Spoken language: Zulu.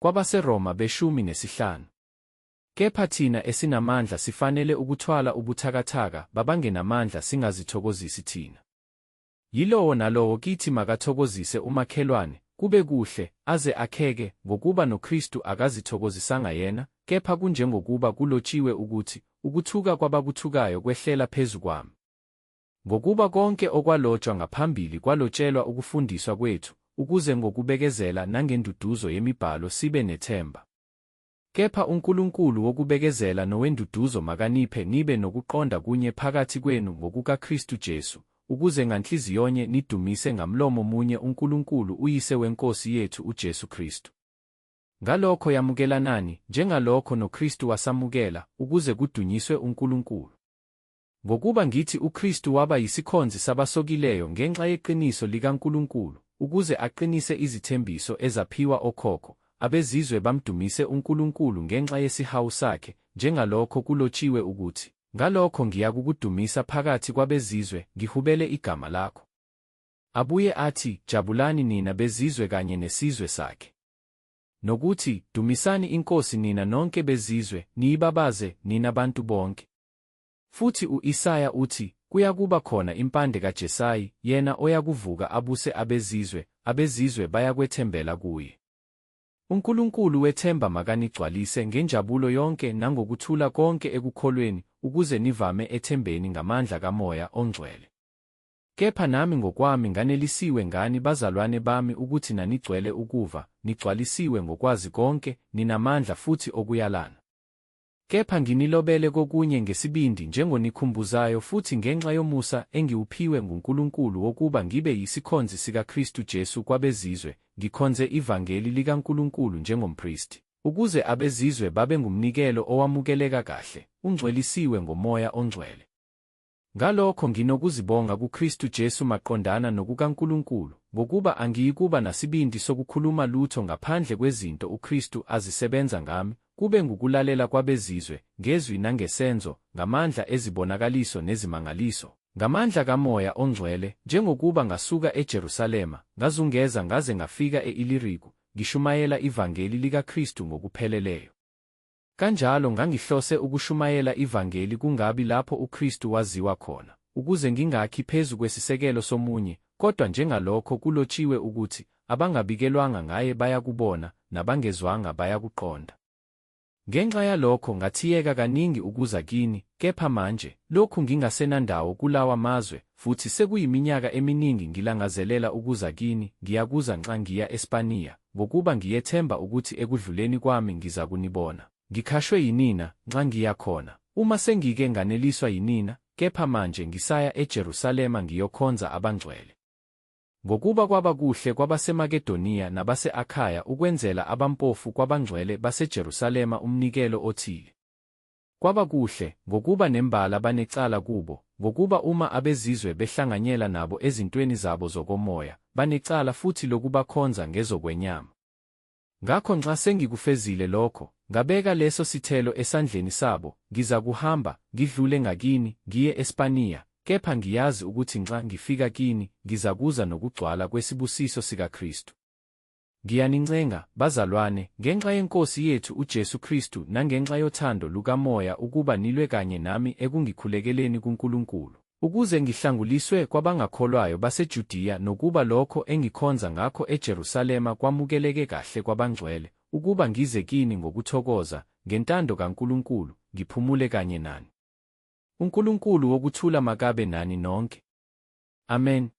KwabaseRoma beshumi nesihlanu. Kepha thina esinamandla sifanele ukuthwala ubuthakathaka babangenamandla singazithokozisi thina. Yilowo nalowo kithi makathokozise umakhelwane, kube kuhle, aze akheke, ngokuba noKristu akazithokozisanga yena, kepha kunjengokuba kulotshiwe ukuthi, Ukuthuka kwabakuthukayo kwehlela phezu kwami. Ngokuba konke okwalotshwa ngaphambili kwalotshelwa ukufundiswa kwethu, ukuze ngokubekezela nangenduduzo yemibhalo sibe nethemba. Kepha uNkulunkulu wokubekezela nowenduduzo makaniphe nibe nokuqonda kunye phakathi kwenu ngokukaKristu Jesu, ukuze nganhliziyonye nidumise ngamlomo munye uNkulunkulu uYise weNkosi yethu uJesu Kristu. Ngalokho yamukelanani, njengalokho noKristu wasamukela, ukuze kudunyiswe uNkulunkulu. Ngokuba ngithi uKristu waba yisikhonzi sabasokileyo ngenxa yeqiniso likaNkulunkulu, ukuze aqinise izithembiso ezaphiwa okhokho, abezizwe bamdumise uNkulunkulu ngenxa yesihawu sakhe, njengalokho kulotshiwe ukuthi, Ngalokho ngiyakukudumisa phakathi kwabezizwe, ngihubele igama lakho. Abuye athi, Jabulani nina bezizwe kanye nesizwe sakhe. Nokuthi, Dumisani iNkosi nina nonke bezizwe, niyibabaze, nina bantu bonke. Futhi u-Isaya uthi, Kuyakuba khona impande kaJesayi, yena oyakuvuka abuse abezizwe, abezizwe bayakwethembela kuye. UNkulunkulu wethemba makanigcwalise ngenjabulo yonke nangokuthula konke ekukholweni, ukuze nivame ethembeni ngamandla kaMoya oNgcwele. Kepha nami ngokwami nganelisiwe ngani bazalwane bami ukuthi nanigcwele ukuva, nigcwalisiwe ngokwazi konke, ninamandla futhi okuyalana. Kepha nginilobele kokunye ngesibindi njengonikhumbuzayo futhi ngenxa yomusa engiwuphiwe nguNkulunkulu wokuba ngibe yisikhonzi sikaKristu Jesu kwabezizwe, ngikhonze ivangeli likaNkulunkulu njengompristi, ukuze abezizwe babe ngumnikelo owamukeleka kahle, ungcwelisiwe ngoMoya oNgcwele. Ngalokho nginokuzibonga kuKristu Jesu maqondana nokukaNkulunkulu, ngokuba angiyikuba nasibindi sokukhuluma lutho ngaphandle kwezinto uKristu azisebenza ngami, kube ngukulalela kwabezizwe, ngezwi nangesenzo, ngamandla ezibonakaliso nezimangaliso, ngamandla kaMoya oNgcwele, njengokuba ngasuka eJerusalema, ngazungeza ngaze ngafika e-Iliriku, ngishumayela ivangeli likaKristu ngokupheleleyo. Kanjalo ngangihlose ukushumayela ivangeli kungabi lapho uKristu waziwa khona, ukuze ngingakhi phezu kwesisekelo somunye, kodwa njengalokho kulotshiwe ukuthi, Abangabikelwanga ngaye bayakubona, nabangezwanga bayakuqonda. Ngenxa yalokho ngathiyeka kaningi ukuza kini, kepha manje, lokhu ngingasenandawo kulawa mazwe, futhi sekuyiminyaka eminingi ngilangazelela ukuza kini, ngiyakuza nxa ngiya eSpaniya, ngokuba ngiyethemba ukuthi ekudluleni kwami ngizakunibona, ngikhashwe yinina, nxa ngiya khona, uma sengike nganeliswa yinina, kepha manje ngisaya eJerusalema ngiyokhonza abangcwele. Ngokuba kwaba kuhle kwabaseMakedoniya nabase-Akhaya ukwenzela abampofu kwabangcwele baseJerusalema umnikelo othile. Kwaba kuhle, ngokuba nembala banecala kubo, ngokuba uma abezizwe behlanganyela nabo ezintweni zabo zokomoya, banecala futhi lokubakhonza ngezokwenyama. Ngakho nxa sengikufezile lokho, ngabeka leso sithelo esandleni sabo, ngizakuhamba, ngidlule ngakini, ngiye eSpaniya, kepha ngiyazi ukuthi nxa ngifika kini, ngizakuza nokugcwala kwesibusiso sikaKristu. Ngiyanincenga, bazalwane, ngenxa yeNkosi yethu uJesu Kristu nangenxa yothando lukaMoya ukuba nilwe kanye nami ekungikhulekeleni kuNkulunkulu, ukuze ngihlanguliswe kwabangakholwayo baseJudiya nokuba lokho engikhonza ngakho eJerusalema kwamukeleke kahle kwabangcwele, ukuba ngize kini ngokuthokoza, ngentando kaNkulunkulu, ngiphumule kanye nani. UNkulunkulu wokuthula makabe nani nonke. Amen.